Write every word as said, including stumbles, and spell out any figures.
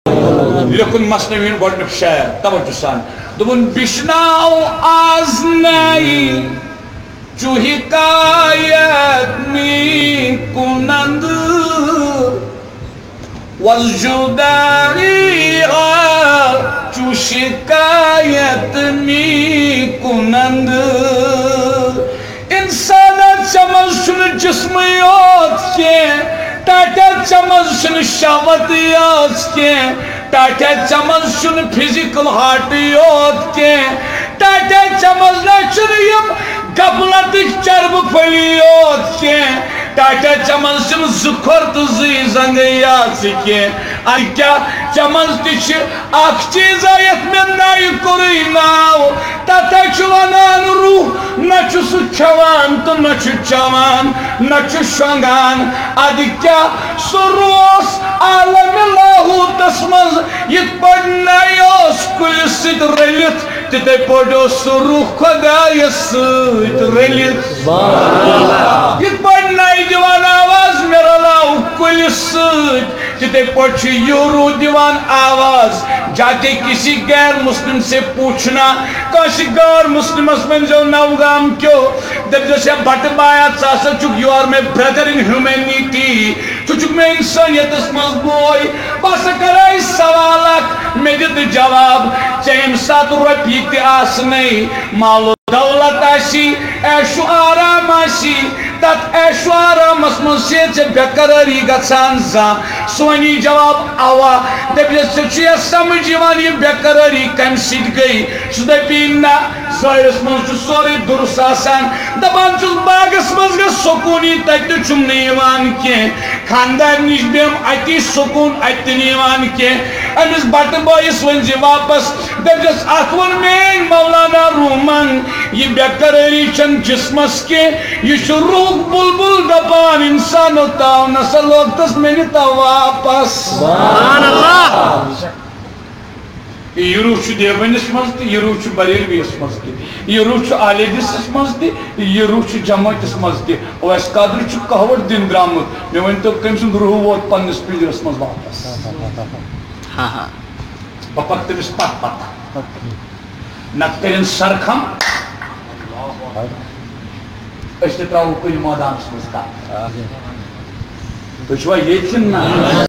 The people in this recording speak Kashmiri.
لیکھُن مثنوی ہُنٛد گۄڈٕنیُک شعر، توجہ سان۔ دوٚپُن، بِشناو آز نَے چُھ حکایت می کنند، وز جدائی چُھ شکایت می کنند۔ انسانہ، ژےٚ منٛز چھُنہٕ جسمٕے یوت کینٛہہ، ٹاٹا، ژےٚ منٛز چھُنہٕ شہوتٕے یوت کینٛہہ، ٹاٹا، ژےٚ منٛز چھُنہٕ فزیکل ہارٹٕے یوت کینٛہہ، ٹاٹا، ژےٚ منٛز نہ چھُنہٕ یِم غفلتٕکۍ چربہٕ پھٔلی یوت کینٛہہ، ٹاٹا، ژےٚ منٛز چھِنہٕ زٕ کھۄر تہٕ زٕے زنٛگٕے یٲژٕ کینٛہہ۔ اَدٕ کیٛاہ، ژےٚ منٛز تہِ چھِ اکھ چیٖزا یتھ مےٚ نَے کوٚرُے ناو، تتھ ہا چھُ ونان روح، نہ چھُ سُہ کھٮ۪وان تہٕ نہ چھُ چٮ۪وان، نہ چھُ شۄنٛگان۔ ادٕ کیٛاہ، سُہ روح اوس عالمِ لاہوتس منٛز، یِتھ پٲٹھۍ نَے اوس کُلِس سۭتۍ رٔلِتھ، تِتھے پٲٹھۍ اوس سُہ روح خۄدایس سۭتۍ رٔلِتھ۔ یِتھ پٲٹھۍ نَے دِوان آواز، مےٚ رلاو کُلِس سۭتۍ، تِتھے پٲٹھۍ چھُ یہِ روح دِوان آواز۔ جا کے کسی غیر مسلم سے پوچھنا، کٲنٛسہِ غٲر مسلمس ؤنۍزیو نوگام کیو، دٔپۍزیوس، "ہے بٹہٕ بایا، ژٕ ہسا چھُکھ، you are my brother in humanity، ژٕ چھُکھ مےٚ انسٲنیتس منٛز بوے، بہٕ ہسا کرے سوال اکھ، مےٚ دِ تہٕ جواب، ژےٚ ییٚمہِ ساتہٕ رۄپیہِ تہِ آسنے، مال و دولت آسی، عیش و آرام آسی، تتھ عیش و آرامس منٛز چھے ژےٚ بے قرٲری گژھان زانٛہہ؟" سُہ ونی جواب، اوا۔ دٔپِس، ژےٚ چھُیا سمجھ یِوان یہِ بے قرٲری کمہِ سۭتۍ گٔے؟ سُہ دپی، نہ۔ ظٲہرس منٛز چھُ سورُے درست آسان، دپان چھُس، باغس منٛز گژھِ سکوٗن یی، تتہِ تہِ چھُم نہٕ یِوان کینٛہہ۔ خاندارِ نِش بیٚہم، اتی سکوٗن، اتہِ تہِ نہٕ یِوان کینٛہہ۔ أمِس بٹہٕ بٲیِس ؤنۍ زِ واپس، دٔپۍزٮ۪س، اتھ ووٚن میٲنۍ مولانا روحمن، یہِ بے قرٲری چھنہٕ جسمس کینٛہہ، یہِ چھُ روحُک بلبل دپان، انسانو تاو نسا لوگتس مےٚ نہِ تو واپس۔ سبحان اللہ۔ یہِ روح چھُ دیوبندس منٛز تہِ، یہِ روح چھُ بریلویس منٛز تہِ، یہِ روح چھُ اہل حدیثس منٛز تہِ، یہِ روح چھُ جماعتس منٛز تہِ۔ اویس قادر چھُ کہوٹ دِنہٕ درٛامُت۔ مےٚ ؤنۍتو، کٔمۍ سُنٛد روح ووت پننِس پِنجرس منٛز واپس؟ ہا ہا۔ بہٕ پکہٕ تٔمِس پتھ پتہ۔ نتہٕ کٔرِن سرخم۔ أسۍ تہِ ترٛاوو کُنہِ مٲدانس منٛز کتھ۔ تُہۍ چھِوا ییٚتہِ کِنہٕ نہ؟